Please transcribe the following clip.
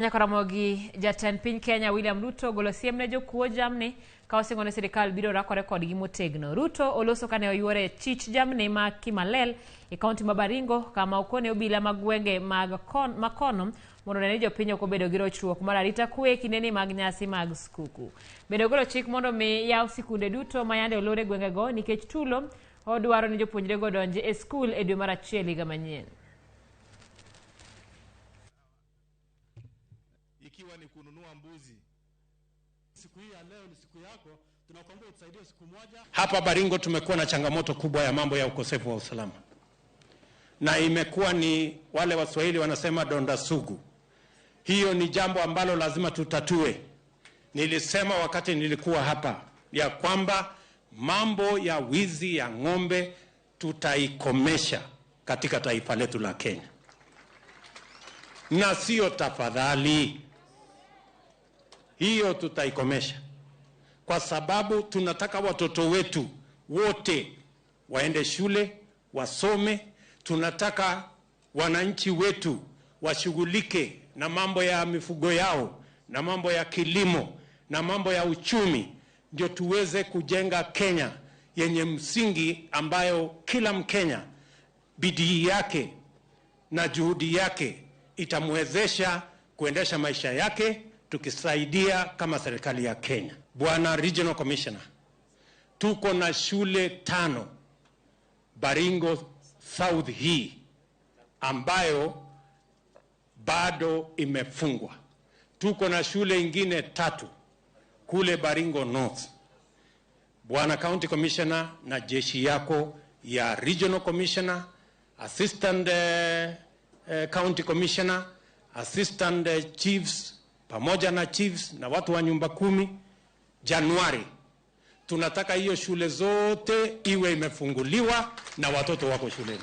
Nyaka Ramogi, jatend piny Kenya William Ruto ogolo siem ne jokuo jamni ka osingo ni sirikal biro rakore kodgi motegno. Ruto oloso kane oyuore chich jamni ma Kimalel e kaunti ma Baringo kama okone obila mag gwenge mag makono mondo one ni jopiny ok obedo gi rochruok mar arita kwe e kindeni mag nyasi mag skuku. Bende ogolo chik mondo mi yaw sikunde duto ma yande olor e gwengego nikech tulo odwaro ni jopuonjrego odonji e skul e dwe mar achiel higa manyien. Ikiwa ni kununua mbuzi. Siku hii ya leo ni siku yako, tunakuomba utusaidie siku moja. Hapa Baringo tumekuwa na changamoto kubwa ya mambo ya ukosefu wa usalama, na imekuwa ni wale Waswahili wanasema donda sugu. Hiyo ni jambo ambalo lazima tutatue. Nilisema wakati nilikuwa hapa ya kwamba mambo ya wizi ya ng'ombe tutaikomesha katika taifa letu la Kenya, na sio tafadhali. Hiyo tutaikomesha kwa sababu tunataka watoto wetu wote waende shule wasome. Tunataka wananchi wetu washughulike na mambo ya mifugo yao na mambo ya kilimo na mambo ya uchumi, ndio tuweze kujenga Kenya yenye msingi ambayo kila Mkenya bidii yake na juhudi yake itamwezesha kuendesha maisha yake, tukisaidia kama serikali ya Kenya. Bwana Regional Commissioner, tuko na shule 5 Baringo South hii ambayo bado imefungwa. Tuko na shule ingine 3 kule Baringo North. Bwana County Commissioner na jeshi yako ya Regional Commissioner, Assistant County Commissioner, Assistant Chiefs pamoja na chiefs na watu wa nyumba 10, Januari tunataka hiyo shule zote iwe imefunguliwa na watoto wako shuleni.